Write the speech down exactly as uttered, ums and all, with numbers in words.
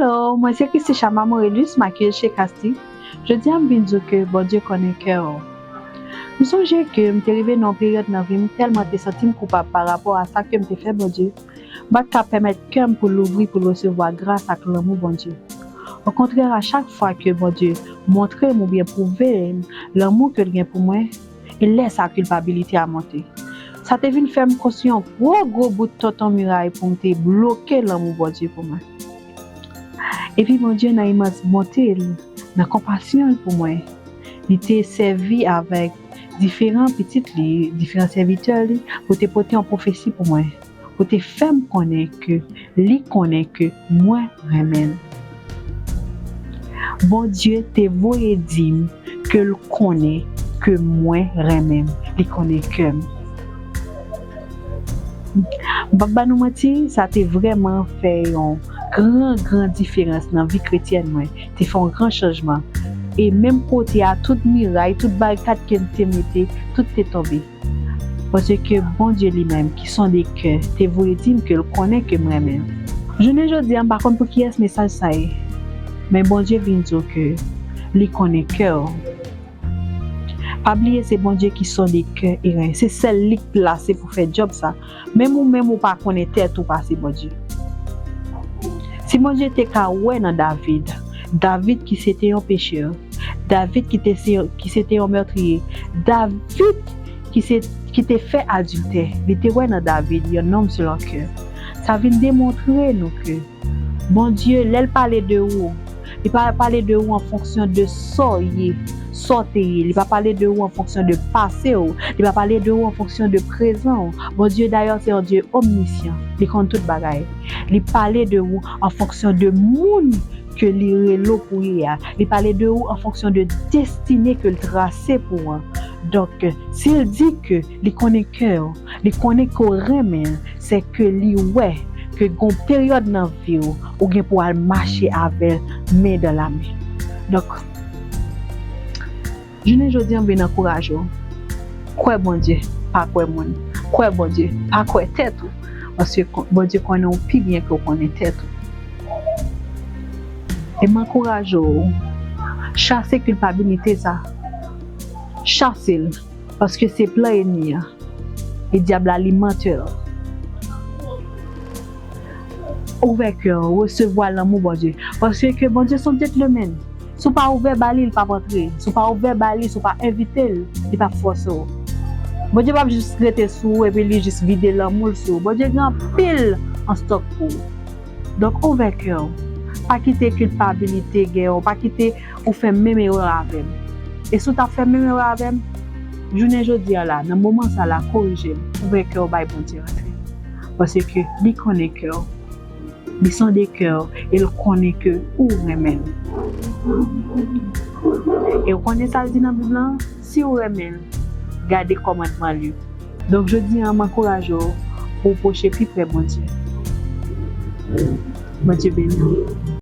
Hello, mwen se Christy Chama Morelus, makiye chez Casti. Jodi a m vin di w ke Bondye konnen kè w. M sonje ke m te rive nan yon peryòd nan vi m tèlman te santi m koupab pa rapò a sa ke m te fè Bondye. M pa t ka pèmèt kè m pou louvri pou l resevwa gras ak lanmou Bondye. Okontrè, a chak fwa ke Bondye montre m oubyen pwouve m lanmou ke l gen pou mwen, e lè sa a kilpabilite a monte. Sa te vin fè m konstwi yon gwo, gwo bout tonton miray pou m te bloke lanmou Bondye pou mwen. Epi Bondye nan imans bonte l, nan konpasyon l pou mwen, li te sèvi avèk diferan pitit li, diferan sèvitè li, pou te pote yon pwofesi pou mwen, pou te fè m konnen ke li konnen ke mwen renmen l. Bondye te voye di m ke l konnen ke mwen renmen l, li konnen kè m. M p ap ba nou manti, sa te vrèman fè yon gran, gran diferans nan vi kretyèn mwen. Te fè yon gran chanjman. E menm kote a, tout miray, tout barikad ke m te mete, tout te tonbe. Paske Bondye li menm, ki sonde kè, te voye di m ke l konnen ke m renmen l. Jounen jodi a, m pa konn pou kiyès mesaj sa ye, men Bondye vin di w ke li konnen kè w. Pa bliye se Bondye ki sonde kè e ren. Se sèl li k plase pou fè djòb sa. Menm ou menm ou pa konnen tèt ou pase Bondye. Si Bondye te ka wè nan David, David ki se te yon pechè, David ki te se, ki se te yon mètriye, David ki se, ki te fè adiltè, li te wè nan David yon nonm selon kè. Sa vin demontre nou ke Bondye, lè l pale de ou, li pa pale de ou an fonksyon de sa w ye, sa w te ye. Li pa pale de ou an fonksyon de pase w. Li pa pale de ou an fonksyon de prezan w. Bondye, dayè, se yon Dye omnisyan. Li konn tout bagay. Li pale de ou an fonksyon de moun ke li rele w pou w ye a. Li pale de ou an fonksyon de destine ke l trase pou w an. Donk, si l di ke li konnen kè w, li konnen ke w renmen l, se ke li wè ke gon peryòd nan vi w, ou gen pou al mache avè l men dan la men. Donk, jounen jodi a, m vin ankouraje w. Kwè Bondye, pa kwè moun. Kwè Bondye, pa kwè tèt ou. Paske Bondye konnen w pi byen ke w konnen tèt ou. E m ankouraje w, chase kilpabilite sa. Chase l, paske se plan ènmi an. E dyab la, li mantè. Ouvè kè w, resevwa lanmou Bondye. Paske Bondye se yon gentleman. Si w pa ouvè ba li, li p ap antre. Si w pa ouvè ba li, si w pa envite l, li p ap fòse w. Bondye p ap jis rete sou ou epi li jis vide lanmou l sou ou. Bondye gen anpil an stòk pou ou. Donk, ouvè kè w. Pa kite kilpabilite genyen w. Pa kite ou fè menm erè avè m. E si w t ap fè menm erè avè m, jounen jodi a la, nan moman sa la, korije m. Ouvè kè w, bay Bondye rantre. Paske li konnen kè w. Li sonde kè w e l konnen ke ou renmen l. E w konnen sa l di nan Bib lan? Si w renmen l, gade kòmandman l yo. Donk, jodi a, m ankouraje w pou w pwoche pi pre Bondye. Bondye beni w.